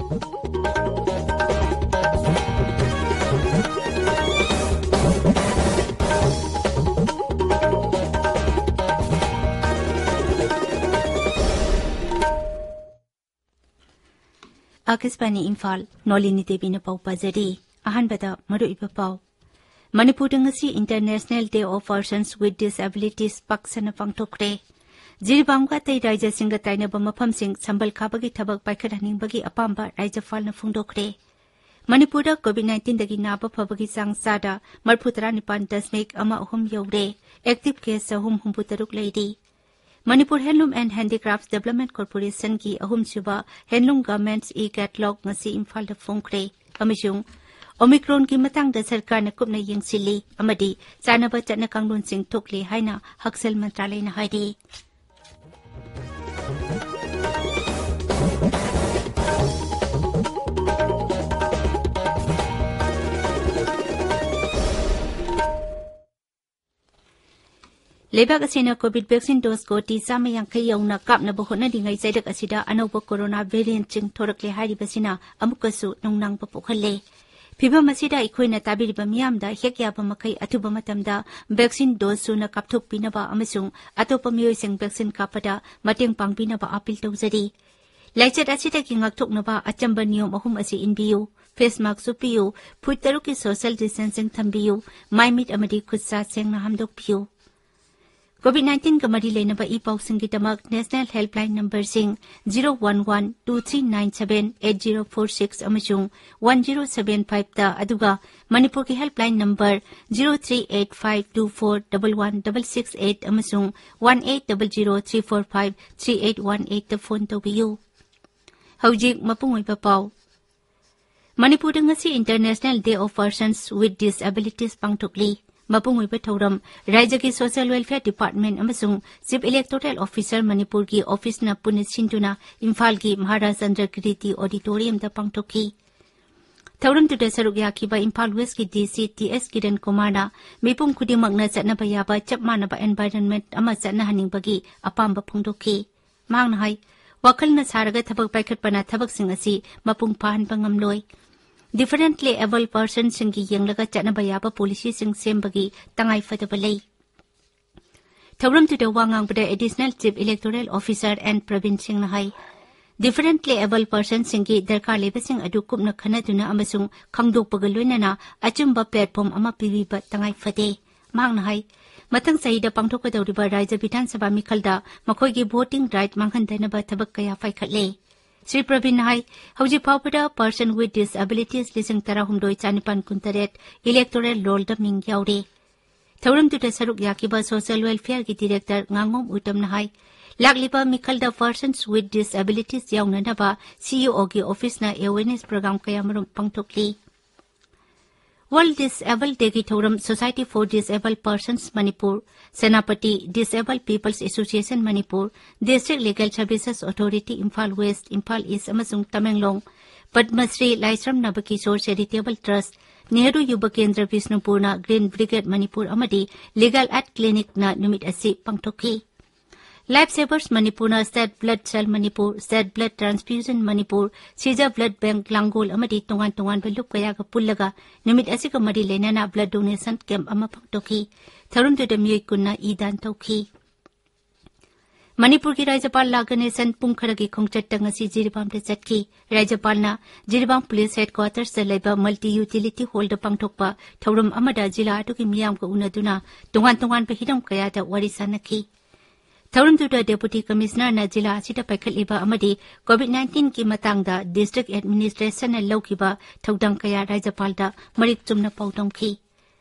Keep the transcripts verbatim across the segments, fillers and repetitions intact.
ꯑꯥꯀꯥꯁꯕꯥꯅꯤ ꯏꯝꯐꯥꯜ, ꯅꯣꯂꯤꯅꯤ ꯗꯦꯕꯤꯅ ꯄꯥꯎ ꯄꯥꯖꯔꯤ꯫ ꯑꯍꯥꯟꯕꯗ ꯃꯔꯨꯑꯣꯏꯕ ꯄꯥꯎ꯫ ꯃꯅꯤꯄꯨꯔꯗ ꯉꯁꯤ International Day of Persons with Disabilities ꯄꯥꯛ ꯁꯟꯅ ꯄꯥꯡꯊꯣꯛꯈ꯭ꯔꯦ꯫ ꯖꯤꯔꯤꯕꯥꯝꯒ ꯑꯇꯩ ꯔꯥꯖ꯭ꯌꯁꯤꯡꯒ ꯇꯥꯏꯅꯕ ꯃꯐꯝꯁꯤꯡ ꯁꯝꯕꯜ ꯈꯥꯕꯒꯤ ꯊꯕꯛ ꯄꯥꯏꯈꯠꯍꯟꯅꯤꯡꯕꯒꯤ ꯑꯄꯥꯝꯕ ꯔꯥꯖ꯭ꯌꯄꯥꯜꯅ ꯐꯣꯡꯗꯣꯛꯈ꯭ꯔꯦ꯫ ꯃꯅꯤꯄꯨꯔꯗ COVID nineteenꯗꯒꯤ ꯅꯥꯕ ꯐꯕꯒꯤ ꯆꯥꯡ ꯆꯥꯗ ꯃꯔꯤꯐꯨ ꯇꯔꯥꯅꯤꯄꯥꯟ ꯗꯁꯃꯤꯛ ꯑꯃ ꯑꯍꯨꯝ ꯌꯧꯔꯦ꯫ Active case ꯆꯍꯨꯝ ꯍꯨꯝꯐꯨ ꯇꯔꯨꯛ ꯂꯩꯔꯤ꯫ Manipur Handloom and Handicrafts Development Corporationꯒꯤ ꯑꯍꯨꯝꯁꯨꯕ Handloom Garments e-Catalog ꯉꯁꯤ ꯏꯝꯐꯥꯜꯗ ꯐꯣꯡꯈ꯭ꯔꯦ꯫ ꯑꯃꯁꯨꯡ Omicronꯒꯤ ꯃꯇꯥꯡꯗ ꯁꯔꯀꯥꯔꯅ ꯀꯨꯞꯅ ꯌꯦꯡꯁꯤꯜꯂꯤ ꯑꯃꯗꯤ ꯆꯥꯅꯕ ꯆꯠꯅ ꯀꯥꯡꯂꯣꯟꯁꯤꯡ ꯊꯣꯛꯂꯦ ꯍꯥꯏꯅ ꯍꯛꯁꯦꯜ ꯃꯟꯇ꯭ꯔꯥꯂꯌꯅ ꯍꯥꯏꯔꯤ꯫ ꯂꯩꯕꯥꯛ ꯑꯁꯤꯅ COVID vaccine dose ꯀꯣꯇꯤ ꯆꯥꯝꯃ ꯌꯥꯡꯈꯩ ꯌꯧꯅ ꯀꯥꯞꯅꯕ ꯍꯣꯠꯅꯔꯤꯉꯩ ꯆꯩꯔꯛ ꯑꯁꯤꯗ ꯑꯅꯧꯕ corona variantꯁꯤꯡ ꯊꯣꯔꯛꯂꯦ ꯍꯥꯏꯔꯤꯕꯁꯤꯅ ꯑꯃꯨꯛꯀꯁꯨ ꯅꯨꯡꯅꯥꯡꯕ ꯄꯣꯛꯍꯜꯂꯦ꯫ ꯐꯤꯚꯝ ꯑꯁꯤꯗ ꯑꯩꯈꯣꯏꯅ ꯇꯥꯕꯤꯔꯤꯕ ꯃꯤꯌꯥꯝꯗ ꯍꯦꯛ ꯌꯥꯕ ꯃꯈꯩ ꯑꯊꯨꯕ ꯃꯇꯝꯗ vaccine dose ꯁꯨꯅ ꯀꯥꯞꯊꯣꯛꯄꯤꯅꯕ ꯑꯃꯁꯨꯡ ꯑꯇꯣꯞꯄ ꯃꯤꯑꯣꯏꯁꯤꯡ vaccine ꯀꯥꯞꯄꯗ ꯃꯇꯦꯡ ꯄꯥꯡꯕꯤꯅꯕ appeal ꯇꯧꯖꯔꯤ꯫ ꯂꯥꯏꯆꯠ ꯑꯁꯤꯗꯒꯤ ꯉꯥꯛꯊꯣꯛꯅꯕ ꯑꯆꯝꯕ ꯅꯤꯌꯣꯝ ꯑꯍꯨꯝ ꯑꯁꯤ ꯏꯟꯕꯤꯌꯨ꯫ Face mask ꯎꯞꯄꯤꯌꯨ, ꯐꯨꯠ ꯇꯔꯨꯛꯀꯤ social distancing ꯊꯝꯕꯤꯌꯨ, ꯃꯥꯏ ꯃꯤꯠ ꯑꯃꯗꯤ ꯈꯨꯠ ꯁꯥ ꯁꯦꯡꯅ ꯍꯥꯝꯗꯣꯛꯄꯤꯌꯨ꯫ COVID nineteenꯒ ꯃꯔꯤ ꯂꯩꯅꯕ E ꯄꯥꯎꯁꯤꯡꯒꯤꯗꯃꯛ National Helpline numberꯁꯤꯡ zero one one two three nine seven eight zero four six ꯑꯃꯁꯨꯡ one zero seven fiveꯇ, ꯑꯗꯨꯒ ꯃꯅꯤꯄꯨꯔꯒꯤ helpline number zero three eight five two four double one double six eight ꯑꯃꯁꯨꯡ one eight double zero three four five three eight one eightꯇ phone ꯇꯧꯕꯤꯌꯨ꯫ ꯍꯧꯖꯤꯛ ꯃꯄꯨꯡ ꯑꯣꯏꯕ ꯄꯥꯎ꯫ ꯃꯅꯤꯄꯨꯔꯗ ꯉꯁꯤ International Day of Persons with Disabilities ꯄꯥꯡꯊꯣꯛꯂꯤ꯫ ꯃꯄꯨꯡ ꯑꯣꯏꯕ ꯊꯧꯔꯝ ꯔꯥꯖ꯭ꯌꯒꯤ Social Welfare Department ꯑꯃꯁꯨꯡ Chief Electoral Officer ꯃꯅꯤꯄꯨꯔꯒꯤ officeꯅ ꯄꯨꯟꯅ ꯁꯤꯟꯗꯨꯅ ꯏꯝꯐꯥꯜꯒꯤ ꯃꯍꯥꯔꯥꯖ ꯆꯟꯗ꯭ꯔ ꯀꯤꯔꯇꯤ Auditoriumꯗ ꯄꯥꯡꯊꯣꯛꯈꯤ꯫ ꯊꯧꯔꯝꯗꯨꯗ ꯁꯔꯨꯛ ꯌꯥꯈꯤꯕ ꯏꯝꯐꯥꯜ Westꯀꯤ DC ꯇꯤ ꯑꯦꯁ ꯀꯤꯔꯟ ꯀꯨꯃꯥꯔꯅ ꯃꯤꯄꯨꯝ ꯈꯨꯗꯤꯡꯃꯛꯅ ꯆꯠꯅꯕ ꯌꯥꯕ ꯆꯞ ꯃꯥꯟꯅꯕ environment ꯑꯃ ꯆꯠꯅꯍꯟꯅꯤꯡꯕꯒꯤ ꯑꯄꯥꯝꯕ ꯐꯣꯡꯗꯣꯛꯈꯤ꯫ ꯃꯍꯥꯛꯅ ꯍꯥꯏ, ꯋꯥꯈꯜꯅ ꯁꯥꯔꯒ ꯊꯕꯛ ꯄꯥꯏꯈꯠꯄꯅ ꯊꯕꯛꯁꯤꯡ ꯑꯁꯤ ꯃꯄꯨꯡ ꯐꯥꯍꯟꯕ ꯉꯝꯂꯣꯏ꯫ Differently abled personꯁꯤꯡꯒꯤ ꯌꯦꯡꯂꯒ ꯆꯠꯅꯕ ꯌꯥꯕ ꯄꯣꯂꯤꯁꯤꯁꯤꯡ ꯁꯦꯝꯕꯒꯤ ꯇꯉꯥꯏ ꯐꯗꯕ ꯂꯩ꯫ ꯊꯧꯔꯝꯗꯨꯗ ꯋꯥ ꯉꯥꯡꯕꯗ Additional Chief Electoral Officer N Praveen ꯁꯤꯡꯅ ꯍꯥꯏ, Differently abled personꯁꯤꯡꯒꯤ ꯗꯔꯀꯥꯔ ꯂꯩꯕꯁꯤꯡ ꯑꯗꯨ ꯀꯨꯞꯅ ꯈꯟꯅꯗꯨꯅ ꯑꯃꯁꯨꯡ ꯈꯪꯗꯣꯛꯄꯒ ꯂꯣꯏꯅꯅ ꯑꯆꯨꯝꯕ platform ꯑꯃ ꯄꯤꯕꯤꯕ ꯇꯉꯥꯏ ꯐꯗꯦ꯫ ꯃꯍꯥꯛꯅ ꯍꯥꯏ, ꯃꯊꯪ ꯆꯍꯤꯗ ꯄꯥꯡꯊꯣꯛꯀꯗꯧꯔꯤꯕ ꯔꯥꯖ꯭ꯌ ꯕꯤꯙꯥꯟ ꯁꯚꯥ ꯃꯤꯈꯜꯗ ꯃꯈꯣꯏꯒꯤ voting right ꯃꯥꯡꯍꯟꯗꯅꯕ ꯊꯕꯛ ꯀꯌꯥ ꯄꯥꯏꯈꯠꯂꯦ꯫ ꯁ꯭ꯔꯤ ꯄ꯭ꯔꯕꯤꯟꯅ ꯍꯥꯏ, ꯍꯧꯖꯤꯛ ꯐꯥꯎꯕꯗ person with disabilities ꯂꯤꯁꯤꯡ ꯇꯔꯥꯍꯨꯝꯗꯣꯏ ꯆꯥꯅꯤꯄꯥꯟ ꯀꯨꯟꯇꯔꯦꯠ electoral rollꯗ ꯃꯤꯡ ꯌꯥꯎꯔꯦ꯫ ꯊꯧꯔꯝꯗꯨꯗ ꯁꯔꯨꯛ ꯌꯥꯈꯤꯕ Social Welfareꯒꯤ Director ꯉꯥꯉꯣꯝ ꯎꯇꯝꯅ ꯍꯥꯏ, ꯂꯥꯛꯂꯤꯕ ꯃꯤꯈꯜꯗ persons with disabilities ꯌꯥꯎꯅꯅꯕ CEOꯒꯤ officeꯅ awareness program ꯀꯌꯥꯃꯔꯨꯝ ꯄꯥꯡꯊꯣꯛꯂꯤ꯫ World Disabled Dayꯒꯤ ꯊꯧꯔꯝ Society for Disabled Persons Manipur, Senapati, Disabled People's Association Manipur, District Legal Services Authority Imphal West, Imphal East ꯑꯃꯁꯨꯡ ꯇꯃꯦꯡꯂꯣꯡ, ꯄꯗꯃꯁ꯭ꯔꯤ ꯂꯥꯏꯁ꯭ꯔꯝ ꯅꯕꯀꯤꯁꯣꯔ Charitable Trust, ꯅꯦꯍꯔꯨ ꯌꯨꯕ ꯀꯦꯟꯗ꯭ꯔ ꯕꯤꯁꯅꯨꯄꯨꯔꯅ Green Brigade ꯃꯅꯤꯄꯨꯔ ꯑꯃꯗꯤ Legal Aid Clinicꯅ ꯅꯨꯃꯤꯠ ꯑꯁꯤ ꯄꯥꯡꯊꯣꯛꯈꯤ꯫ Life Savers ꯃꯅꯤꯄꯨꯔꯅ State Blood Cell Manipur, State Blood Transfusion Manipur, Seizure Blood Bank ꯂꯥꯡꯒꯣꯜ ꯑꯃꯗꯤ ꯇꯣꯉꯥꯟ ꯇꯣꯉꯥꯟꯕ ꯂꯨꯞ ꯀꯌꯥꯒ ꯄꯨꯜꯂꯒ ꯅꯨꯃꯤꯠ ꯑꯁꯤꯒ ꯃꯔꯤ ꯂꯩꯅꯅ blood donation camp ꯑꯃ ꯄꯥꯡꯊꯣꯛꯈꯤ꯫ ꯊꯧꯔꯝꯗꯨꯗ ꯃꯤꯑꯣꯏ ꯀꯨꯟꯅ ꯏ ꯗꯥꯟ ꯇꯧꯈꯤ꯫ ꯃꯅꯤꯄꯨꯔꯒꯤ ꯔꯥꯖ꯭ꯌꯄꯥꯜ ꯂꯥ ꯒꯅꯦꯁꯟ ꯄꯨꯡ ꯈꯔꯒꯤ ꯈꯣꯡꯆꯠꯇ ꯉꯁꯤ ꯖꯤꯔꯤꯕꯥꯝꯗ ꯆꯠꯈꯤ꯫ ꯔꯥꯖ꯭ꯌꯄꯥꯜꯅ ꯖꯤꯔꯤꯕꯥꯝ Police Headquartersꯇ ꯂꯩꯕ Multi Utility Hallꯗ ꯄꯥꯡꯊꯣꯛꯄ ꯊꯧꯔꯝ ꯑꯃꯗ ꯖꯤꯂꯥ ꯑꯗꯨꯒꯤ ꯃꯤꯌꯥꯝꯒ ꯎꯅꯗꯨꯅ ꯇꯣꯉꯥꯟ ꯇꯣꯉꯥꯟꯕ ꯍꯤꯔꯝ ꯀꯌꯥꯗ ꯋꯥꯔꯤ ꯁꯥꯅꯈꯤ꯫ ꯊꯧꯔꯝꯗꯨꯗ Deputy Commissionerꯅ ꯖꯤꯂꯥ ꯑꯁꯤꯗ ꯄꯥꯏꯈꯠꯂꯤꯕ ꯑꯃꯗꯤ COVID nineteenꯒꯤ ꯃꯇꯥꯡꯗ District Administrationꯅ ꯂꯧꯈꯤꯕ ꯊꯧꯗꯥꯡ ꯀꯌꯥ ꯔꯥꯖ꯭ꯌꯄꯥꯜꯗ ꯃꯔꯤꯛ ꯆꯨꯝꯅ ꯄꯥꯎꯗꯝꯈꯤ꯫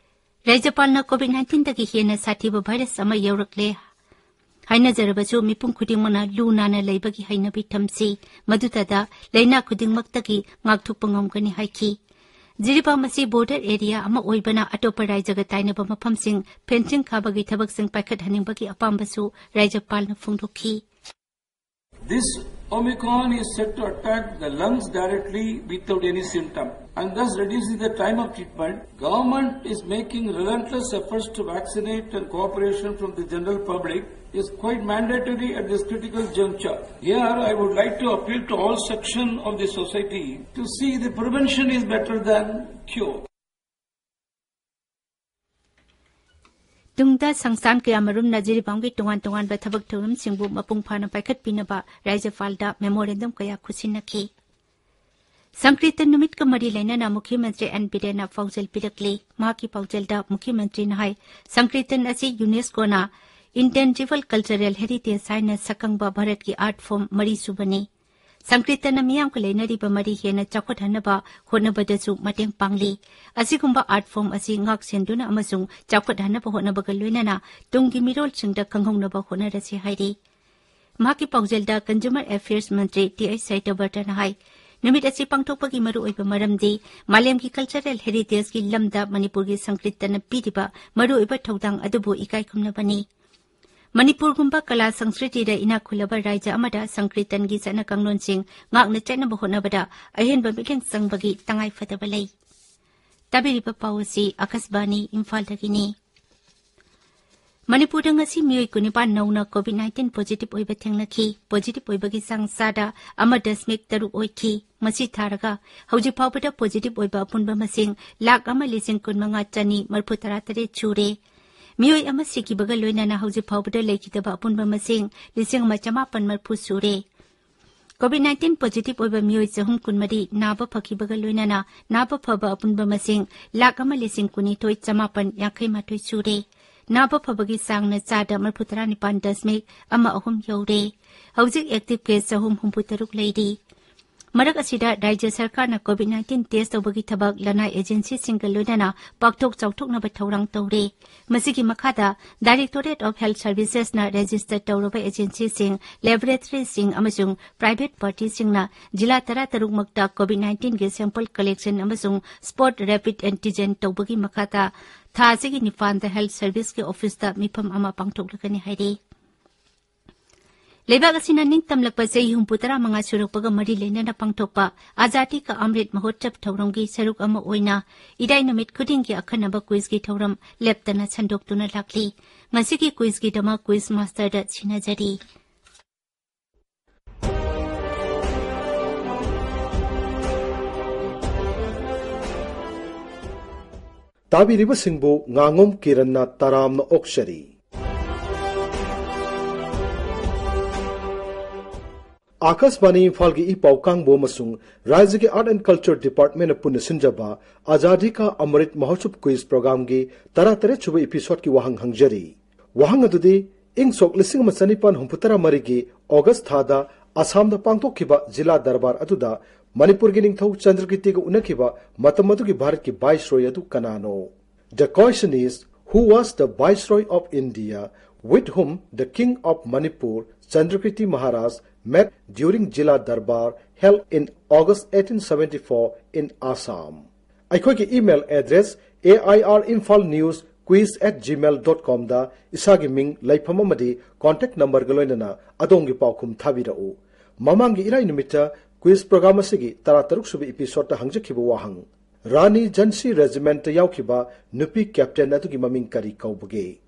ꯔꯥꯖ꯭ꯌꯄꯥꯜꯅ COVID nineteenꯗꯒꯤ ꯍꯦꯟꯅ ꯁꯥꯊꯤꯕ virus ꯑꯃ ꯌꯧꯔꯛꯂꯦ ꯍꯥꯏꯅꯖꯔꯕꯁꯨ ꯃꯤꯄꯨꯝ ꯈꯨꯗꯤꯡꯃꯛꯅ ꯂꯨ ꯅꯥꯟꯅ ꯂꯩꯕꯒꯤ ꯍꯩꯅꯕꯤ ꯊꯝꯁꯤ, ꯃꯗꯨꯇꯗ ꯂꯥꯏꯅꯥ ꯈꯨꯗꯤꯡꯃꯛꯇꯒꯤ ꯉꯥꯛꯊꯣꯛꯄ ꯉꯝꯒꯅꯤ ꯍꯥꯏꯈꯤ꯫ ꯖꯤꯔꯤꯕꯥꯝ ꯑꯁꯤ border area ꯑꯃ ꯑꯣꯏꯕꯅ ꯑꯇꯣꯞꯄ ꯔꯥꯖ꯭ꯌꯒ ꯇꯥꯏꯅꯕ ꯃꯐꯝꯁꯤꯡ fencing ꯈꯥꯕꯒꯤ ꯊꯕꯛꯁꯤꯡ ꯄꯥꯏꯈꯠꯍꯟꯅꯤꯡꯕꯒꯤ ꯑꯄꯥꯝꯕꯁꯨ ꯔꯥꯖ꯭ꯌꯄꯥꯜꯅ ꯐꯣꯡꯗꯣꯛꯈꯤ꯫ This Omicron is said to attack the lungs directly without any symptom. and thus reducing the time of treatment, government is making relentless efforts to vaccinate and cooperation from the general public is quite mandatory at this critical juncture. Here, I would like to appeal to all section of the society to see the prevention is better than cure. ꯇꯨꯡꯗ ꯁꯪꯁꯊꯥꯟ ꯀꯌꯥꯃꯔꯨꯝꯅ ꯖꯤꯔꯤꯕꯥꯝꯒꯤ ꯇꯣꯉꯥꯟ ꯇꯣꯉꯥꯟꯕ ꯊꯕꯛ ꯊꯧꯔꯝꯁꯤꯡꯕꯨ ꯃꯄꯨꯡ ꯐꯥꯅ ꯄꯥꯏꯈꯠꯄꯤꯅꯕ ꯔꯥꯖ꯭ꯌꯄꯥꯜꯗ memorandum ꯀꯌꯥ ꯈꯨꯠꯁꯤꯟꯅꯈꯤ꯫ ꯁꯪꯀ꯭ꯔꯤꯇꯟ ꯅꯨꯃꯤꯠꯀ ꯃꯔꯤ ꯂꯩꯅꯅ ꯃꯨꯈ꯭ꯌ ꯃꯟꯇ꯭ꯔꯤ ꯑꯦꯟ ꯕꯤꯔꯦꯟꯅ ꯄꯥꯎꯖꯦꯜ ꯄꯤꯔꯛꯂꯤ꯫ ꯃꯍꯥꯛꯀꯤ ꯄꯥꯎꯖꯦꯜꯗ ꯃꯨꯈ꯭ꯌ ꯃꯟꯇ꯭ꯔꯤꯅ ꯍꯥꯏ, ꯁꯪꯀ꯭ꯔꯤꯇꯟ ꯑꯁꯤ UNESCOꯅ Intangible Cultural Heritage ꯍꯥꯏꯅ ꯁꯛꯈꯪꯕ ꯚꯥꯔꯠꯀꯤ art form ꯃꯔꯤꯁꯨꯕꯅꯤ꯫ ꯁꯪꯀ꯭ꯔꯤꯇꯟꯅ ꯃꯤꯌꯥꯝꯒ ꯂꯩꯅꯔꯤꯕ ꯃꯔꯤ ꯍꯦꯟꯅ ꯆꯥꯎꯈꯠꯍꯟꯅꯕ ꯍꯣꯠꯅꯕꯗꯁꯨ ꯃꯇꯦꯡ ꯄꯥꯡꯂꯤ꯫ ꯑꯁꯤꯒꯨꯝꯕ art form ꯑꯁꯤ ꯉꯥꯛ ꯁꯦꯟꯗꯨꯅ ꯑꯃꯁꯨꯡ ꯆꯥꯎꯈꯠꯍꯟꯅꯕ ꯍꯣꯠꯅꯕꯒ ꯂꯣꯏꯅꯅ ꯇꯨꯡꯒꯤ ꯃꯤꯔꯣꯜꯁꯤꯡꯗ ꯈꯪꯍꯧꯅꯕ ꯍꯣꯠꯅꯔꯁꯤ ꯍꯥꯏꯔꯤ꯫ ꯃꯍꯥꯛꯀꯤ ꯄꯥꯎꯖꯦꯜꯗ Consumer Affairs ꯃꯟꯇ꯭ꯔꯤ ꯇꯤ ꯑꯩꯆ ꯁꯇ꯭ꯌꯕ꯭ꯔꯇꯅ ꯍꯥꯏ, ꯅꯨꯃꯤꯠ ꯑꯁꯤ ꯄꯥꯡꯊꯣꯛꯄꯒꯤ ꯃꯔꯨꯑꯣꯏꯕ ꯃꯔꯝꯗꯤ ꯃꯥꯂꯦꯝꯒꯤ cultural heritageꯀꯤ ꯂꯝꯗ ꯃꯅꯤꯄꯨꯔꯒꯤ ꯁꯪꯀ꯭ꯔꯤꯇꯟꯅ ꯄꯤꯔꯤꯕ ꯃꯔꯨꯑꯣꯏꯕ ꯊꯧꯗꯥꯡ ꯑꯗꯨꯕꯨ ꯏꯀꯥꯏ ꯈꯨꯝꯅꯕꯅꯤ꯫ ꯃꯅꯤꯄꯨꯔꯒꯨꯝꯕ ꯀꯂꯥ ꯁꯪꯁꯀ꯭ꯔꯤꯇꯤꯗ ꯏꯅꯥꯛ ꯈꯨꯜꯂꯕ ꯔꯥꯖ꯭ꯌ ꯑꯃꯗ ꯁꯪꯀ꯭ꯔꯤꯇꯟꯒꯤ ꯆꯠꯅ ꯀꯥꯡꯂꯣꯟꯁꯤꯡ ꯉꯥꯛꯅ ꯆꯠꯅꯕ ꯍꯣꯠꯅꯕꯗ ꯑꯍꯦꯟꯕ ꯃꯤꯠꯌꯦꯡ ꯆꯪꯕꯒꯤ ꯇꯉꯥꯏ ꯐꯗꯕ ꯂꯩ꯫ ꯇꯥꯕꯤꯔꯤꯕ ꯄꯥꯎ ꯑꯁꯤ ꯑꯥꯀꯥꯁꯕꯥꯅꯤ ꯏꯝꯐꯥꯜꯗꯒꯤꯅꯤ꯫ ꯃꯅꯤꯄꯨꯔꯗ ꯉꯁꯤ ꯃꯤꯑꯣꯏ ꯀꯨꯟꯅꯤꯄꯥꯟ ꯅꯧꯅ COVID nineteen positive ꯑꯣꯏꯕ ꯊꯦꯡꯅꯈꯤ꯫ Positive ꯑꯣꯏꯕꯒꯤ ꯆꯥꯡ ꯆꯥꯗ ꯑꯃ ꯗꯁꯃꯤꯛ ꯇꯔꯨꯛ ꯑꯣꯏꯈꯤ꯫ ꯃꯁꯤ ꯊꯥꯔꯒ ꯍꯧꯖꯤꯛ ꯐꯥꯎꯕꯗ positive ꯑꯣꯏꯕ ꯑꯄꯨꯟꯕ ꯃꯁꯤꯡ ꯂꯥꯈ ꯑꯃ ꯂꯤꯁꯤꯡ ꯀꯨꯟꯃꯉꯥ ꯆꯅꯤ ꯃꯔꯤꯐꯨ ꯇꯔꯥ ꯇꯔꯦꯠ ꯁꯨꯔꯦ꯫ ꯃꯤꯑꯣꯏ ꯑꯃ ꯁꯤꯈꯤꯕꯒ ꯂꯣꯏꯅꯅ ꯍꯧꯖꯤꯛ ꯐꯥꯎꯕꯗ ꯂꯩꯈꯤꯗꯕ ꯑꯄꯨꯟꯕ ꯃꯁꯤꯡ ꯂꯤꯁꯤꯡ ꯑꯃ ꯆꯃꯥꯄꯟ ꯃꯔꯤꯐꯨ ꯁꯨꯔꯦ꯫ COVID nineteen positive ꯑꯣꯏꯕ ꯃꯤꯑꯣꯏ ꯆꯍꯨꯝ ꯀꯨꯟꯃꯔꯤ ꯅꯥꯕ ꯐꯈꯤꯕꯒ ꯂꯣꯏꯅꯅ ꯅꯥꯕ ꯐꯕ ꯑꯄꯨꯟꯕ ꯃꯁꯤꯡ ꯂꯥꯈ ꯑꯃ ꯂꯤꯁꯤꯡ ꯀꯨꯟꯅꯤꯊꯣꯏ ꯆꯃꯥꯄꯟ ꯌꯥꯡꯈꯩ ꯃꯥꯊꯣꯏ ꯁꯨꯔꯦ꯫ ꯅꯥꯕ ꯐꯕꯒꯤ ꯆꯥꯡꯅ ꯆꯥꯗ ꯃꯔꯤꯐꯨ ꯇꯔꯥ ꯅꯤꯄꯥꯟ ꯗꯁꯃꯤꯛ ꯑꯃ ꯑꯍꯨꯝ ꯌꯧꯔꯦ꯫ ꯍꯧꯖꯤꯛ active case ꯆꯍꯨꯝ ꯍꯨꯝꯐꯨ ꯇꯔꯨꯛ ꯂꯩꯔꯤ꯫ ꯃꯔꯛ ꯑꯁꯤꯗ ꯔꯥꯖ꯭ꯌ ꯁꯔꯀꯥꯔꯅ COVID nineteen test ꯇꯧꯕꯒꯤ ꯊꯕꯛ ꯂꯅꯥꯏ agencyꯁꯤꯡꯒ ꯂꯣꯏꯅꯅ ꯄꯥꯛꯊꯣꯛ ꯆꯥꯎꯊꯣꯛꯅꯕ ꯊꯧꯔꯥꯡ ꯇꯧꯔꯦ꯫ ꯃꯁꯤꯒꯤ ꯃꯈꯥꯗ Directorate of Health Servicesꯅ register ꯇꯧꯔꯕ agencyꯁꯤꯡ, laboratoryꯁꯤꯡ ꯑꯃꯁꯨꯡ private partyꯁꯤꯡꯅ ꯖꯤꯂꯥ ꯇꯔꯥꯇꯔꯨꯛ ꯃꯛꯇ COVID nineteenꯒꯤ sample collection ꯑꯃꯁꯨꯡ spot rapid antigen ꯇꯧꯕꯒꯤ ꯃꯈꯥꯗ ꯊꯥ ꯑꯁꯤꯒꯤ ꯅꯤꯄꯥꯟꯗ Health Serviceꯀꯤ officeꯇ ꯃꯤꯐꯝ ꯑꯃ ꯄꯥꯡꯊꯣꯛꯂꯒꯅꯤ ꯍꯥꯏꯔꯤ꯫ ꯂꯩꯕꯥꯛ ꯑꯁꯤꯅ ꯅꯤꯡꯇꯝꯂꯛꯄ ꯆꯍꯤ ꯍꯨꯝꯐꯨ ꯇꯔꯥ ꯃꯉꯥ ꯁꯨꯔꯛꯄꯒ ꯃꯔꯤ ꯂꯩꯅꯅ ꯄꯥꯡꯊꯣꯛꯄ ꯑꯖꯥꯗꯤ ꯀꯥ ꯑꯃ꯭ꯔꯤꯠ ꯃꯍꯣꯠꯁꯕ ꯊꯧꯔꯝꯒꯤ ꯁꯔꯨꯛ ꯑꯃ ꯑꯣꯏꯅ ꯏꯔꯥꯏ ꯅꯨꯃꯤꯠ ꯈꯨꯗꯤꯡꯒꯤ ꯑꯈꯟꯅꯕ ꯀ꯭ꯋꯤꯖꯀꯤ ꯊꯧꯔꯝ ꯂꯦꯞꯇꯅ ꯁꯟꯗꯣꯛꯇꯨꯅ ꯂꯥꯛꯂꯤ꯫ ꯉꯁꯤꯒꯤ ꯀ꯭ꯋꯤꯖꯀꯤꯗꯃꯛ ꯀ꯭ꯋꯤꯖ ꯃꯥꯁꯇꯔꯗ ꯁꯤꯟꯅꯖꯔꯤ꯫ ꯇꯥꯕꯤꯔꯤꯕꯁꯤꯡꯕꯨ ꯉꯥꯉꯣꯝ ꯀꯤꯔꯟꯅ ꯇꯔꯥꯝꯅ ꯑꯣꯛꯆꯔꯤ꯫ ꯑꯥꯀꯥꯁꯕꯥꯅꯤ ꯏꯝꯐꯥꯜꯒꯤ ꯏ ꯄꯥꯎ ꯀꯥꯡꯕꯨ ꯑꯃꯁꯨꯡ ꯔꯥꯖ꯭ꯌꯒꯤ Art and Culture Departmentꯅ ꯄꯨꯟꯅ ꯁꯤꯟꯖꯕ ꯑꯖꯥꯗꯤ ꯀꯥ ꯑꯃ꯭ꯔꯤꯠ ꯃꯍꯣꯠꯁꯕ ꯀ꯭ꯋꯤꯖ ꯄ꯭ꯔꯣꯒ꯭ꯔꯥꯝꯒꯤ ꯇꯔꯥꯇꯔꯦꯠ ꯁꯨꯕ ꯏꯄꯤꯁꯣꯗꯀꯤ ꯋꯥꯍꯪ ꯍꯪꯖꯔꯤ꯫ ꯋꯥꯍꯪ ꯑꯗꯨꯗꯤ, ꯏꯪ ꯁꯣꯛ ꯂꯤꯁꯤꯡ ꯑꯃ ꯆꯅꯤꯄꯥꯟ ꯍꯨꯝꯐꯨꯇꯔꯥ ꯃꯔꯤꯒꯤ ꯑꯣꯒꯁ ꯊꯥꯗ ꯑꯁꯥꯝꯗ ꯄꯥꯡꯊꯣꯛꯈꯤꯕ ꯖꯤꯂꯥ ꯗꯔꯕꯥꯔ ꯑꯗꯨꯗ ꯃꯅꯤꯄꯨꯔꯒꯤ ꯅꯤꯡꯊꯧ ꯆꯟꯗ꯭ꯔꯀꯤꯇꯤꯒ ꯎꯅꯈꯤꯕ ꯃꯇꯝ ꯑꯗꯨꯒꯤ ꯚꯥꯔꯠꯀꯤ ꯚꯥꯏꯁꯔꯣꯏ ꯑꯗꯨ ꯀꯅꯥꯅꯣ? The question is, who was the Viceroy of India with whom the King of Manipur, Chandrakirti Maharaj, met during Jila Darbar held in August eighteen seventy-four in Assam? ꯑꯩꯈꯣꯏꯒꯤ email address, A I R Imphal News Quiz at gmail dot comꯗ ꯏꯁꯥꯒꯤ ꯃꯤꯡ, ꯂꯩꯐꯝ ꯑꯃꯗꯤ contact numberꯒ ꯂꯣꯏꯅꯅ ꯑꯗꯣꯝꯒꯤ ꯄꯥꯎꯈꯨꯝ ꯊꯥꯕꯤꯔꯛꯎ꯫ ꯃꯃꯥꯡꯒꯤ ꯏꯔꯥꯏ ꯅꯨꯃꯤꯠꯇ ꯀ꯭ꯋꯤꯖ ꯄ꯭ꯔꯣꯒ꯭ꯔꯥꯝ ꯑꯁꯤꯒꯤ ꯇꯔꯥꯇꯔꯨꯛ ꯁꯨꯕ ꯏꯄꯤꯁꯣꯗꯇ ꯍꯪꯖꯈꯤꯕ ꯋꯥꯍꯪ, ꯔꯥꯅꯤ ꯖꯟꯁꯤ ꯔꯦꯖꯤꯃꯦꯟꯇ ꯌꯥꯎꯈꯤꯕ ꯅꯨꯄꯤ ꯀꯦꯞꯇꯦꯟ ꯑꯗꯨꯒꯤ ꯃꯃꯤꯡ ꯀꯔꯤ ꯀꯧꯕꯒꯦ?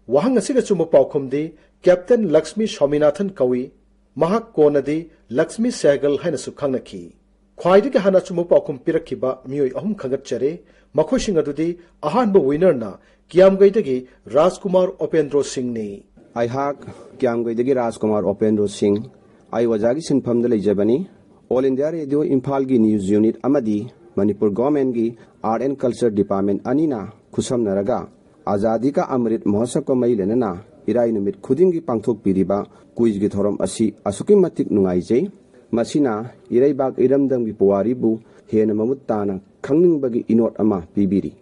ꯋꯥꯍꯪ ꯑꯁꯤꯒꯤ ꯑꯆꯨꯝꯕ ꯄꯥꯎꯈꯨꯝꯗꯤ ꯀꯦꯞꯇꯦꯟ ꯂꯛꯁꯃꯤ ꯁ꯭ꯋꯥꯃꯤꯅꯥꯊꯟ ꯀꯧꯏ꯫ ꯃꯍꯥꯛ ꯀꯣꯟꯅꯗꯤ ꯂꯛꯁꯃꯤ ꯁꯦꯍꯒꯜ ꯍꯥꯏꯅꯁꯨ ꯈꯪꯅꯈꯤ꯫ ꯈ꯭ꯋꯥꯏꯗꯒꯤ ꯍꯥꯟꯅ ꯑꯆꯨꯝꯕ ꯄꯥꯎꯈꯨꯝ ꯄꯤꯔꯛꯈꯤꯕ ꯃꯤꯑꯣꯏ ꯑꯍꯨꯝ ꯈꯟꯒꯠꯆꯔꯦ꯫ ꯃꯈꯣꯏꯁꯤꯡ ꯑꯗꯨꯗꯤ, ꯑꯍꯥꯟꯕ winnerꯅ ꯀꯤꯌꯥꯝꯒꯩꯗꯒꯤ ꯔꯥꯖꯀꯨꯃꯥꯔ ꯑꯣꯄꯦꯟꯗ꯭ꯔꯣ ꯁꯤꯡꯅꯤ꯫ ꯑꯩꯍꯥꯛ ꯀꯤꯌꯥꯝꯒꯩꯗꯒꯤ ꯔꯥꯖꯀꯨꯃꯥꯔ ꯑꯣꯄꯦꯟꯗ꯭ꯔꯣ ꯁꯤꯡ, ꯑꯩ ꯑꯣꯖꯥꯒꯤ ꯁꯤꯟꯐꯝꯗ ꯂꯩꯖꯕꯅꯤ꯫ All India Radio ꯏꯝꯐꯥꯜꯒꯤ news unit ꯑꯃꯗꯤ Manipur governmentꯀꯤ Art and Culture Department ꯑꯅꯤꯅ ꯈꯨꯠꯁꯝꯅꯔꯒ ꯑꯖꯥꯗꯤ ꯀꯥ ꯑꯃ꯭ꯔꯤꯠ ꯃꯍꯣꯠꯁꯕꯀ ꯃꯔꯤ ꯂꯩꯅꯅ ꯏꯔꯥꯏ ꯅꯨꯃꯤꯠ ꯈꯨꯗꯤꯡꯒꯤ ꯄꯥꯡꯊꯣꯛꯄꯤꯔꯤꯕ ꯀ꯭ꯋꯤꯖꯒꯤ ꯊꯧꯔꯝ ꯑꯁꯤ ꯑꯁꯨꯛꯀꯤ ꯃꯇꯤꯛ ꯅꯨꯡꯉꯥꯏꯖꯩ꯫ ꯃꯁꯤꯅ ꯏꯔꯩꯕꯥꯛ ꯏꯔꯝꯗꯝꯒꯤ ꯄꯨꯋꯥꯔꯤꯕꯨ ꯍꯦꯟꯅ ꯃꯃꯨꯠ ꯇꯥꯅ ꯈꯪꯅꯤꯡꯕꯒꯤ ꯏꯅꯣꯠ ꯑꯃ ꯄꯤꯕꯤꯔꯤ꯫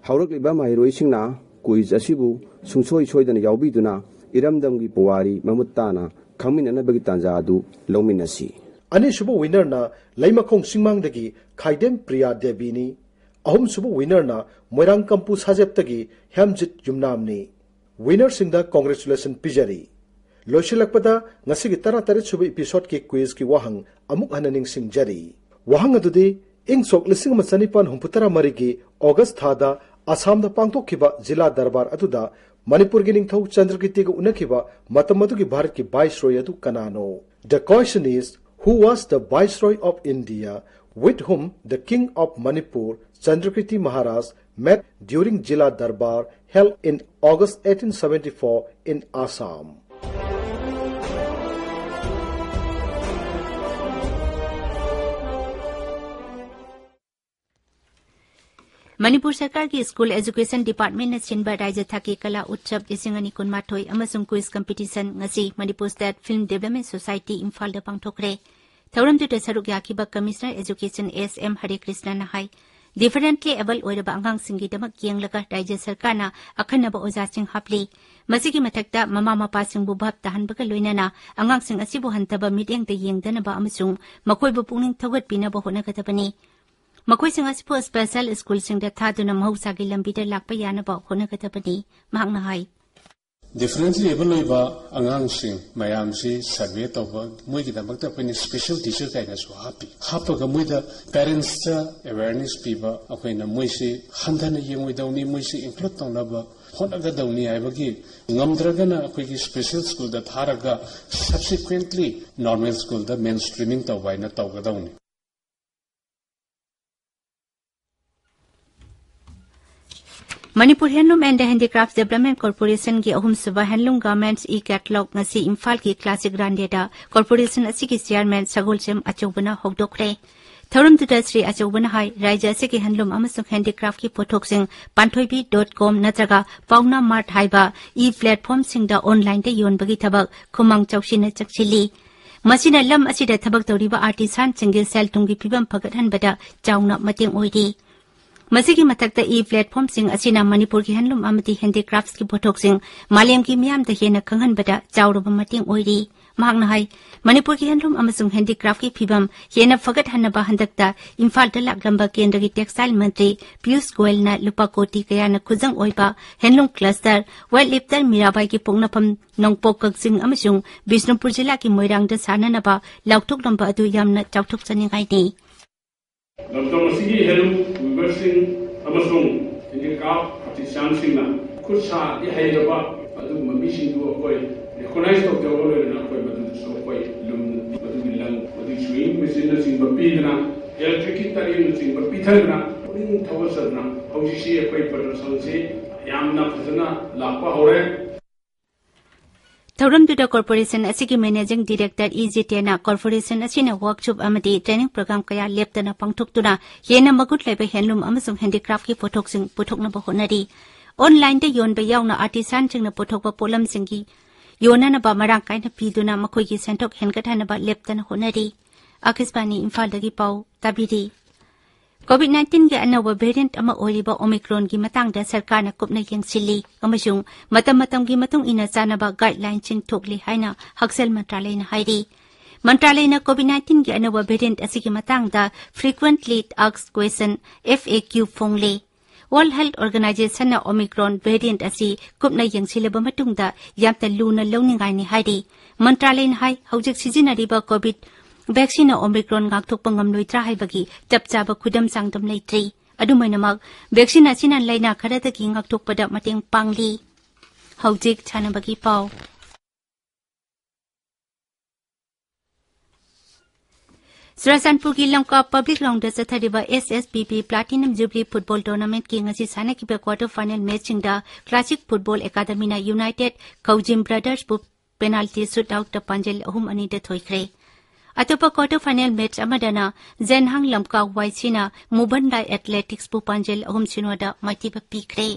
ꯍꯧꯔꯛꯂꯤꯕ ꯃꯍꯩꯔꯣꯏꯁꯤꯡꯅ ꯀ꯭ꯋꯤꯖ ꯑꯁꯤꯕꯨ ꯁꯨꯡꯁꯣꯏ ꯁꯣꯏꯗꯅ ꯌꯥꯎꯕꯤꯗꯨꯅ ꯏꯔꯝꯗꯝꯒꯤ ꯄꯨꯋꯥꯔꯤ ꯃꯃꯨꯠ ꯇꯥꯅ ꯈꯪꯃꯤꯟꯅꯅꯕꯒꯤ ꯇꯥꯟꯖꯥ ꯑꯗꯨ ꯂꯧꯃꯤꯟꯅꯁꯤ꯫ ꯑꯅꯤꯁꯨꯕ winnerꯅ ꯂꯩꯃꯈꯣꯡ ꯆꯤꯡꯃꯥꯡꯗꯒꯤ ꯈꯥꯏꯗꯦꯝ ꯄ꯭ꯔꯤꯌꯥ ꯗꯦꯕꯤꯅꯤ꯫ ꯑꯍꯨꯝꯁꯨꯕ winnerꯅ ꯃꯣꯏꯔꯥꯡ ꯀꯝꯄꯨ ꯁꯥꯖꯦꯞꯇꯒꯤ ꯍꯦꯝꯖꯤꯠ ꯌꯨꯝꯅꯥꯝꯅꯤ꯫ Winnerꯁꯤꯡꯗ congratulation ꯄꯤꯖꯔꯤ꯫ ꯂꯣꯏꯁꯤꯜꯂꯛꯄꯗ ꯉꯁꯤꯒꯤ ꯇꯔꯥꯇꯔꯦꯠ ꯁꯨꯕ episode ꯀꯤ quiz ꯀꯤ ꯋꯥꯍꯪ ꯑꯃꯨꯛ ꯍꯟꯅ ꯅꯤꯡꯁꯤꯡꯖꯔꯤ꯫ ꯋꯥꯍꯪ ꯑꯗꯨꯗꯤ, ꯏꯪ ꯁꯣꯛ ꯂꯤꯁꯤꯡ ꯑꯃ ꯆꯅꯤꯄꯥꯟ ꯍꯨꯝꯐꯨꯇꯔꯥ ꯃꯔꯤꯒꯤ August ꯊꯥꯗ ꯑꯁꯥꯝꯗ ꯄꯥꯡꯊꯣꯛꯈꯤꯕ ꯖꯤꯂꯥ ꯗꯔꯕꯥꯔ ꯑꯗꯨꯗ ꯃꯅꯤꯄꯨꯔꯒꯤ ꯅꯤꯡꯊꯧ ꯆꯟꯗ꯭ꯔꯀꯤꯔꯇꯤꯒ ꯎꯅꯈꯤꯕ ꯃꯇꯝ ꯑꯗꯨꯒꯤ ꯚꯥꯔꯠꯀꯤ viceroy ꯑꯗꯨ ꯀꯅꯥꯅꯣ? The question is, who was the viceroy of India with whom the king of Manipur, Chandrakirti Maharaj, met during Jila Darbar held in August eighteen seventy-four in Assam? Manipur ꯁꯔꯀꯥꯔꯒꯤ ꯁ꯭ꯀꯨꯜ ꯑꯦꯖꯨꯀꯦꯁꯟ ꯗꯤꯄꯥꯔꯠꯃꯦꯟꯅ ꯁꯤꯟꯕ ꯔꯥꯖ꯭ꯌ ꯊꯥꯛꯀꯤ ꯀꯂꯥ ꯎꯠꯁꯕ ꯂꯤꯁꯤꯡ ꯑꯅꯤ ꯀꯨꯟꯃꯥꯊꯣꯏ ꯑꯃꯁꯨꯡ quiz competition ꯉꯁꯤ Manipur State Film Development Society ꯏꯝꯐꯥꯜꯗ ꯄꯥꯡꯊꯣꯛꯈ꯭ꯔꯦ꯫ ꯊꯧꯔꯝꯗꯨꯗ ꯁꯔꯨꯛ ꯌꯥꯈꯤꯕ Commissioner Education S M ꯍꯔꯦ ꯀ꯭ꯔꯤꯁꯅꯅ ꯍꯥꯏ, differently abled ꯑꯣꯏꯔꯕ ꯑꯉꯥꯡꯁꯤꯡꯒꯤꯗꯃꯛ ꯌꯦꯡꯂꯒ ꯔꯥꯖ꯭ꯌ ꯁꯔꯀꯥꯔꯅ ꯑꯈꯟꯅꯕ ꯑꯣꯖꯥꯁꯤꯡ ꯍꯥꯞꯂꯤ꯫ ꯃꯁꯤꯒꯤ ꯃꯊꯛꯇ ꯃꯃꯥ ꯃꯄꯥꯁꯤꯡꯕꯨ ꯚꯥꯞ ꯇꯥꯍꯟꯕꯒ ꯂꯣꯏꯅꯅ ꯑꯉꯥꯡꯁꯤꯡ ꯑꯁꯤꯕꯨ ꯍꯟꯊꯕ ꯃꯤꯠꯌꯦꯡꯗ ꯌꯦꯡꯗꯅꯕ ꯑꯃꯁꯨꯡ ꯃꯈꯣꯏꯕꯨ ꯄꯨꯛꯅꯤꯡ ꯊꯧꯒꯠꯄꯤꯅꯕ ꯍꯣꯠꯅꯒꯗꯕꯅꯤ꯫ ꯃꯈꯣꯏꯁꯤꯡ ꯑꯁꯤꯕꯨ special ꯁ꯭ꯀꯨꯜꯁꯤꯡꯗ ꯊꯥꯗꯨꯅ ꯃꯍꯧꯁꯥꯒꯤ ꯂꯝꯕꯤꯗ ꯂꯥꯛꯄ ꯌꯥꯅꯕ ꯍꯣꯠꯅꯒꯗꯕꯅꯤ, ꯃꯍꯥꯛꯅ ꯍꯥꯏ꯫ Differently abled ꯑꯣꯏꯕ ꯑꯉꯥꯡꯁꯤꯡ ꯃꯌꯥꯝꯁꯤ survey ꯇꯧꯕ, ꯃꯣꯏꯒꯤꯗꯃꯛꯇ ꯑꯩꯈꯣꯏꯅ special teacher ꯀꯥꯏꯅꯁꯨ ꯍꯥꯞꯄꯤ꯫ ꯍꯥꯞꯄꯒ ꯃꯣꯏꯗ parentsꯇ awareness ꯄꯤꯕ, ꯑꯩꯈꯣꯏꯅ ꯃꯣꯏꯁꯤ ꯍꯟꯊꯅ ꯌꯦꯡꯉꯣꯏꯗꯧꯅꯤ, ꯃꯣꯏꯁꯤ include ꯇꯧꯅꯕ ꯍꯣꯠꯅꯒꯗꯧꯅꯤ ꯍꯥꯏꯕꯒꯤ, ꯉꯝꯗ꯭ꯔꯒꯅ ꯑꯩꯈꯣꯏꯒꯤ special ꯁ꯭ꯀꯨꯜꯗ ꯊꯥꯔꯒ subsequently normal ꯁ꯭ꯀꯨꯜꯗ mainstreaming ꯇꯧꯕ ꯍꯥꯏꯅ ꯇꯧꯒꯗꯧꯅꯤ꯫ Manipur Handloom and Handicrafts Development Corporationꯒꯤ ꯑꯍꯨꯝꯁꯨꯕ Handloom Garments e-Catalog ꯉꯁꯤ ꯏꯝꯐꯥꯜꯒꯤ Classic Run Dayꯗ corporation ꯑꯁꯤꯒꯤ chairman ꯁꯒꯣꯜꯁꯦꯝ ꯑꯆꯧꯕꯅ ꯍꯧꯗꯣꯛꯈ꯭ꯔꯦ꯫ ꯊꯧꯔꯝꯗꯨꯗ ꯁ꯭ꯔꯤ ꯑꯆꯧꯕꯅ ꯍꯥꯏ, ꯔꯥꯖ꯭ꯌ ꯑꯁꯤꯒꯤ handloom ꯑꯃꯁꯨꯡ handicraftꯀꯤ ꯄꯣꯠꯊꯣꯛꯁꯤꯡ ꯄꯥꯟꯊꯣꯏꯕꯤ dot com ꯅꯠꯇ꯭ꯔꯒ Paona Mart ꯍꯥꯏꯕ e-platformꯁꯤꯡꯗ onlineꯗ ꯌꯣꯟꯕꯒꯤ ꯊꯕꯛ ꯈꯨꯃꯥꯡ ꯆꯥꯎꯁꯤꯟꯅ ꯆꯪꯁꯤꯜꯂꯤ꯫ ꯃꯁꯤꯅ ꯂꯝ ꯑꯁꯤꯗ ꯊꯕꯛ ꯇꯧꯔꯤꯕ artisanꯁꯤꯡꯒꯤ ꯁꯦꯜ ꯊꯨꯝꯒꯤ ꯐꯤꯕꯝ ꯐꯒꯠꯍꯟꯕꯗ ꯆꯥꯎꯅ ꯃꯇꯦꯡ ꯑꯣꯏꯔꯤ꯫ ꯃꯁꯤꯒꯤ ꯃꯊꯛꯇ e-platformꯁꯤꯡ ꯑꯁꯤꯅ ꯃꯅꯤꯄꯨꯔꯒꯤ handloom ꯑꯃꯗꯤ handicraftsꯀꯤ ꯄꯣꯠꯊꯣꯛꯁꯤꯡ ꯃꯥꯂꯦꯝꯒꯤ ꯃꯤꯌꯥꯝꯗ ꯍꯦꯟꯅ ꯈꯪꯍꯟꯕꯗ ꯆꯥꯎꯔꯕ ꯃꯇꯦꯡ ꯑꯣꯏꯔꯤ꯫ ꯃꯍꯥꯛꯅ ꯍꯥꯏ, ꯃꯅꯤꯄꯨꯔꯒꯤ ꯍꯦꯟꯂꯨꯝ ꯑꯃꯁꯨꯡ ꯍꯦꯟꯗꯤꯀ꯭ꯔꯥꯐꯀꯤ ꯐꯤꯕꯝ ꯍꯦꯟꯅ ꯐꯒꯠꯍꯟꯅꯕ ꯍꯟꯗꯛꯇ ꯏꯝꯐꯥꯜꯗ ꯂꯥꯛꯂꯝꯕ ꯀꯦꯟꯗ꯭ꯔꯒꯤ ꯇꯦꯛꯁꯇꯥꯏꯜ ꯃꯟꯇ꯭ꯔꯤ ꯄꯤꯌꯨꯁ ꯒꯣꯌꯜꯅ ꯂꯨꯄꯥ ꯀꯣꯇꯤ ꯀꯌꯥꯅ ꯈꯨꯖꯪ ꯑꯣꯏꯕ ꯍꯦꯟꯂꯨꯝ ꯀ꯭ꯂꯁꯇꯔ, ꯋꯦꯠ ꯂꯤꯐꯇꯔ ꯃꯤꯔꯥꯕꯥꯏꯒꯤ ꯄꯣꯛꯅꯐꯝ ꯅꯣꯡꯄꯣꯛ ꯀꯛꯆꯤꯡ ꯑꯃꯁꯨꯡ ꯕꯤꯁꯅꯨꯄꯨꯔ ꯖꯤꯂꯥꯒꯤ ꯃꯣꯏꯔꯥꯡꯗ ꯁꯥꯅꯅꯕ ꯂꯥꯎꯊꯣꯛꯂꯝꯕ ꯑꯗꯨ ꯌꯥꯝꯅ ꯆꯥꯎꯊꯣꯛꯆꯅꯤꯡꯉꯥꯏꯅꯤ꯫ ꯂꯝꯗꯝ ꯑꯁꯤꯒꯤ ꯍꯦꯟꯂꯨꯝ ꯋꯤꯚꯔꯁꯤꯡ ꯑꯃꯁꯨꯡ ꯍꯦꯟꯗꯤꯀ꯭ꯔꯥꯐ ꯑꯥꯔꯇꯤꯁꯥꯟꯁꯤꯡꯅ ꯈꯨꯠ ꯁꯥꯗꯤ ꯍꯩꯔꯕ ꯑꯗꯨꯒꯨꯝꯕ ꯃꯤꯁꯤꯡꯗꯨ ꯑꯩꯈꯣꯏ ꯔꯤꯀꯣꯛꯅꯥꯏꯖ ꯇꯧꯖꯕ ꯂꯣꯏꯅꯅ ꯑꯩꯈꯣꯏ ꯃꯗꯨꯗꯁꯨ ꯑꯩꯈꯣꯏ ꯂꯨꯝ, ꯃꯗꯨꯒꯤ ꯂꯪ, ꯃꯗꯨꯒꯤ ꯁꯨꯋꯤꯡ ꯃꯦꯆꯤꯟꯅꯆꯤꯡꯕ ꯄꯤꯗꯅ, ꯏꯂꯦꯛꯇ꯭ꯔꯤꯛꯀꯤ ꯇꯔꯦꯡꯅꯆꯤꯡꯕ ꯄꯤꯊꯗꯅ ꯄꯨꯛꯅꯤꯡ ꯊꯧꯒꯠꯆꯗꯅ ꯍꯧꯖꯤꯛꯁꯤ ꯑꯩꯈꯣꯏ ꯄ꯭ꯔꯗꯛꯁꯟꯁꯤ ꯌꯥꯝꯅ ꯐꯖꯅ ꯂꯥꯛꯄ ꯍꯧꯔꯦ꯫ ꯊꯧꯔꯝꯗꯨꯗ ꯀꯣꯔꯄꯣꯔꯦꯁꯟ ꯑꯁꯤꯒꯤ ꯃꯦꯅꯦꯖꯤꯡ ꯗꯤꯔꯦꯛꯇꯔ ꯏ ꯖꯤꯇꯦꯟꯅ ꯀꯣꯔꯄꯣꯔꯦꯁꯟ ꯑꯁꯤꯅ ꯋꯥꯔꯛꯁꯣꯞ ꯑꯃꯗꯤ ꯇ꯭ꯔꯦꯅꯤꯡ ꯄ꯭ꯔꯣꯒ꯭ꯔꯥꯝ ꯀꯌꯥ ꯂꯦꯞꯇꯅ ꯄꯥꯡꯊꯣꯛꯇꯨꯅ ꯍꯦꯟꯅ ꯃꯒꯨꯟ ꯂꯩꯕ ꯍꯦꯟꯂꯨꯝ ꯑꯃꯁꯨꯡ ꯍꯦꯟꯗꯤꯀ꯭ꯔꯥꯐꯀꯤ ꯄꯣꯠꯊꯣꯛꯁꯤꯡ ꯄꯨꯊꯣꯛꯅꯕ ꯍꯣꯠꯅꯔꯤ꯫ ꯑꯣꯟꯂꯥꯏꯟꯗ ꯌꯣꯟꯕ ꯌꯥꯎꯅ ꯑꯥꯔꯇꯤꯁꯥꯟꯁꯤꯡꯅ ꯄꯨꯊꯣꯛꯄ ꯄꯣꯠꯂꯝꯁꯤꯡꯒꯤ ꯌꯣꯟꯅꯅꯕ ꯃꯔꯥꯡ ꯀꯥꯏꯅ ꯄꯤꯗꯨꯅ ꯃꯈꯣꯏꯒꯤ ꯁꯦꯟꯊꯣꯛ ꯍꯦꯟꯒꯠꯍꯟꯅꯕ ꯂꯦꯞꯇꯅ ꯍꯣꯠꯅꯔꯤ꯫ ꯑꯥꯀꯥꯁꯕꯥꯅꯤ ꯏꯝꯐꯥꯜꯗꯒꯤ ꯄꯥꯎ ꯇꯥꯕꯤꯔꯤ꯫ ꯀꯣꯚꯤꯗ ꯅꯥꯏꯟꯇꯤꯟꯒꯤ ꯑꯅꯧꯕ ꯚꯦꯔꯤꯌꯦꯟꯠ ꯑꯃ ꯑꯣꯏꯔꯤꯕ ꯑꯣꯃꯤꯀ꯭ꯔꯣꯟꯒꯤ ꯃꯇꯥꯡꯗ ꯁꯔꯀꯥꯔꯅ ꯀꯨꯞꯅ ꯌꯦꯡꯁꯤꯜꯂꯤ ꯑꯃꯁꯨꯡ ꯃꯇꯝ ꯃꯇꯝꯒꯤ ꯃꯇꯨꯡ ꯏꯟꯅ ꯆꯥꯅꯕ ꯒꯥꯏꯗꯂꯥꯏꯟꯁꯤꯡ ꯊꯣꯛꯂꯤ ꯍꯥꯏꯅ ꯍꯛꯁꯦꯜ ꯃꯟꯇ꯭ꯔꯥꯂꯌꯅ ꯍꯥꯏꯔꯤ꯫ ꯃꯟꯇ꯭ꯔꯥꯂꯌꯅ ꯀꯣꯚꯤꯗ ꯅꯥꯏꯟꯇꯤꯟꯒꯤ ꯑꯅꯧꯕ ꯚꯦꯔꯤꯌꯦꯟꯠ ꯑꯁꯤꯒꯤ ꯃꯇꯥꯡꯗ Frequently Asked Question, F A Q ꯐꯣꯡꯂꯤ꯫ ꯋꯥꯔꯜꯗ ꯍꯦꯜꯊ ꯑꯣꯔꯒꯅꯥꯏꯖꯦꯁꯟꯅ ꯑꯣꯃꯤꯀ꯭ꯔꯣꯟ ꯚꯦꯔꯤꯌꯦꯟꯠ ꯑꯁꯤ ꯀꯨꯞꯅ ꯌꯦꯡꯁꯤꯜꯂꯕ ꯃꯇꯨꯡꯗ ꯌꯥꯝꯅ ꯂꯨꯅ ꯂꯧꯅꯤꯡꯉꯥꯏꯅꯤ ꯍꯥꯏꯔꯤ꯫ ꯃꯟꯇ꯭ꯔꯥꯂꯌꯅ ꯍꯥꯏ, ꯍꯧꯖꯤꯛ ꯁꯤꯖꯤꯟꯅꯔꯤꯕ ꯀꯣꯚꯤꯗ ꯚꯦꯛꯁꯤꯟꯅ ꯑꯣꯃꯤꯀ꯭ꯔꯣꯟ ꯉꯥꯛꯊꯣꯛꯄ ꯉꯝꯂꯣꯏꯗ꯭ꯔꯥ ꯍꯥꯏꯕꯒꯤ ꯆꯞ ꯆꯥꯕ ꯈꯨꯗꯝ ꯆꯥꯡꯗꯝ ꯂꯩꯇ꯭ꯔꯤ꯫ ꯑꯗꯨꯝ ꯑꯣꯏꯅꯃꯛ, ꯚꯦꯛꯁꯤꯟ ꯑꯁꯤꯅ ꯂꯥꯏꯅꯥ ꯈꯔꯗꯒꯤ ꯉꯥꯛꯊꯣꯛꯄꯗ ꯃꯇꯦꯡ ꯄꯥꯡꯂꯤ꯫ ꯍꯧꯖꯤꯛ ꯁꯥꯟꯅꯕꯒꯤ ꯄꯥꯎ꯫ ꯆꯨꯔꯥꯆꯥꯟꯄꯨꯔꯒꯤ ꯂꯝꯀꯥ ꯄꯕ꯭ꯂꯤꯛ ꯒ꯭ꯔꯥꯎꯟꯗ ꯆꯠꯊꯔꯤꯕ S S P P platinum jubilee football ꯇꯣꯔꯅꯥꯃꯦꯟꯠꯀꯤ ꯉꯁꯤ ꯁꯥꯟꯅꯈꯤꯕ ꯀ꯭ꯋꯥꯔꯇꯔ ꯐꯥꯏꯅꯦꯜ ꯃꯦꯆꯁꯤꯡꯗ ꯀ꯭ꯂꯥꯁꯤꯛ ꯐꯨꯠꯕꯣꯜ ꯑꯦꯀꯥꯗꯃꯤꯅ ꯌꯨꯅꯥꯏꯇꯦꯗ ꯈꯧꯖꯤꯝ ꯕ꯭ꯔꯗꯔꯁꯄꯨ ꯄꯦꯅꯥꯜꯇꯤ ꯁꯨꯠ ꯑꯥꯎꯠꯇ ꯄꯥꯟꯖꯜ ꯑꯍꯨꯝ ꯑꯅꯤꯗ ꯊꯣꯏꯈ꯭ꯔꯦ꯫ ꯑꯇꯣꯞꯄ ꯀ꯭ꯋꯥꯔꯇꯔ ꯐꯥꯏꯅꯦꯜ ꯃꯦꯆ ꯑꯃꯗꯅ ꯖꯦꯟꯍꯥꯡ ꯂꯝꯀꯥ ꯋꯥꯏꯁꯤꯅ ꯃꯨꯕꯟ ꯂꯥꯏ ꯑꯦꯊꯂꯦꯇꯤꯛꯁꯄꯨ ꯄꯥꯟꯖꯜ ꯑꯍꯨꯝ ꯁꯤꯅꯣꯗ ꯃꯥꯏꯊꯤꯕ ꯄꯤꯈ꯭ꯔꯦ꯫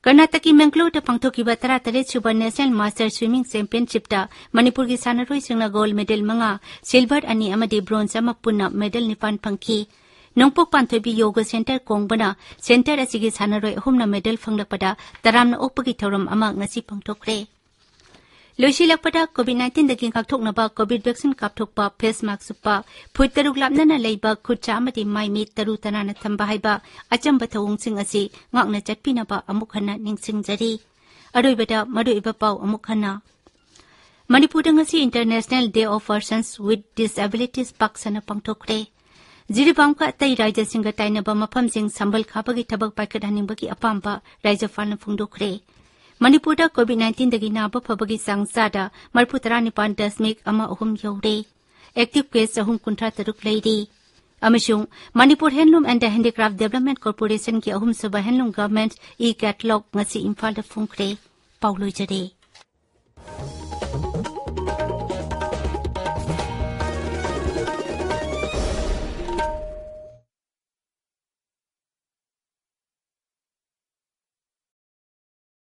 ꯀꯔꯅꯥꯇꯛꯀꯤ ꯃꯦꯡꯒꯂꯣꯔꯗ ꯄꯥꯡꯊꯣꯛꯈꯤꯕ ꯇꯔꯥꯇꯔꯦꯠ ꯁꯨꯕ ꯅꯦꯁꯅꯦꯜ ꯃꯥꯁꯇꯔ ꯁ꯭ꯋꯤꯃꯤꯡ ꯆꯦꯝꯄꯤꯌꯟꯁꯤꯞꯇ ꯃꯅꯤꯄꯨꯔꯒꯤ ꯁꯥꯟꯅꯔꯣꯏꯁꯤꯡꯅ ꯒꯣꯜꯗ ꯃꯦꯗꯜ ꯃꯉꯥ, ꯁꯤꯜꯚꯔ ꯑꯅꯤ ꯑꯃꯗꯤ ꯕ꯭ꯔꯣꯟꯖ ꯑꯃ ꯄꯨꯟꯅ ꯃꯦꯗꯜ ꯅꯤꯄꯥꯟ ꯐꯪꯈꯤ꯫ ꯅꯣꯡꯄꯣꯛ ꯄꯥꯟꯊꯣꯏꯕꯤ ꯌꯣꯒ ꯁꯦꯟꯇꯔ ꯀꯣꯡꯕꯅ ꯁꯦꯟꯇꯔ ꯑꯁꯤꯒꯤ ꯁꯥꯟꯅꯔꯣꯏ ꯑꯍꯨꯝꯅ ꯃꯦꯗꯜ ꯐꯪꯂꯛꯄꯗ ꯇꯔꯥꯝꯅ ꯑꯣꯛꯄꯒꯤ ꯊꯧꯔꯝ ꯑꯃ ꯉꯁꯤ ꯄꯥꯡꯊꯣꯛꯈ꯭ꯔꯦ꯫ ꯂꯣꯏꯁꯤꯜꯂꯛꯄꯗ COVID nineteenꯗꯒꯤ ꯉꯥꯛꯊꯣꯛꯅꯕ COVID vaccine ꯀꯥꯞꯊꯣꯛꯄ, face mask ꯎꯞꯄ, ꯐꯨꯠ ꯇꯔꯨꯛ ꯂꯥꯞꯅꯅ ꯂꯩꯕ, ꯈꯨꯠ ꯆꯥ ꯑꯃꯗꯤ ꯃꯥꯏ ꯃꯤꯠ ꯇꯔꯨ ꯇꯅꯥꯟꯅ ꯊꯝꯕ ꯍꯥꯏꯕ ꯑꯆꯝꯕ ꯊꯧꯑꯣꯡꯁꯤꯡ ꯑꯁꯤ ꯉꯥꯛꯅ ꯆꯠꯄꯤꯅꯕ ꯑꯃꯨꯛ ꯍꯟꯅ ꯅꯤꯡꯁꯤꯡꯖꯔꯤ꯫ ꯑꯔꯣꯏꯕꯗ ꯃꯔꯨꯑꯣꯏꯕ ꯄꯥꯎ ꯑꯃꯨꯛ ꯍꯟꯅ꯫ ꯃꯅꯤꯄꯨꯔꯗ ꯉꯁꯤ International Day of Persons with Disabilities ꯄꯥꯛ ꯁꯟꯅ ꯄꯥꯡꯊꯣꯛꯈ꯭ꯔꯦ꯫ ꯖꯤꯔꯤꯕꯥꯝꯒ ꯑꯇꯩ ꯔꯥꯖ꯭ꯌꯁꯤꯡꯒ ꯇꯥꯏꯅꯕ ꯃꯐꯝꯁꯤꯡ ꯁꯝꯕꯜ ꯈꯥꯕꯒꯤ ꯊꯕꯛ ꯄꯥꯏꯈꯠꯍꯟꯅꯤꯡꯕꯒꯤ ꯑꯄꯥꯝꯕ ꯔꯥꯖ꯭ꯌꯄꯥꯜꯅ ꯐꯣꯡꯗꯣꯛꯈ꯭ꯔꯦ꯫ ꯃꯅꯤꯄꯨꯔꯗ COVID nineteenꯗꯒꯤ ꯅꯥꯕ ꯐꯕꯒꯤ ꯆꯥꯡ ꯆꯥꯗ ꯃꯔꯤꯐꯨ ꯇꯔꯥꯅꯤꯄꯥꯟ ꯗꯁꯃꯤꯛ ꯑꯃ ꯑꯍꯨꯝ ꯌꯧꯔꯦ꯫ Active case ꯆꯍꯨꯝ ꯀꯨꯟꯊ꯭ꯔꯥ ꯇꯔꯨꯛ ꯂꯩꯔꯤ꯫ ꯑꯃꯁꯨꯡ Manipur Handloom and Handicraft Development Corporationꯒꯤ ꯑꯍꯨꯝꯁꯨꯕ Handloom Garment e-catalog ꯉꯁꯤ ꯏꯝꯐꯥꯜꯗ ꯐꯣꯡꯈ꯭ꯔꯦ꯫ ꯄꯥꯎ ꯂꯣꯏꯖꯔꯦ꯫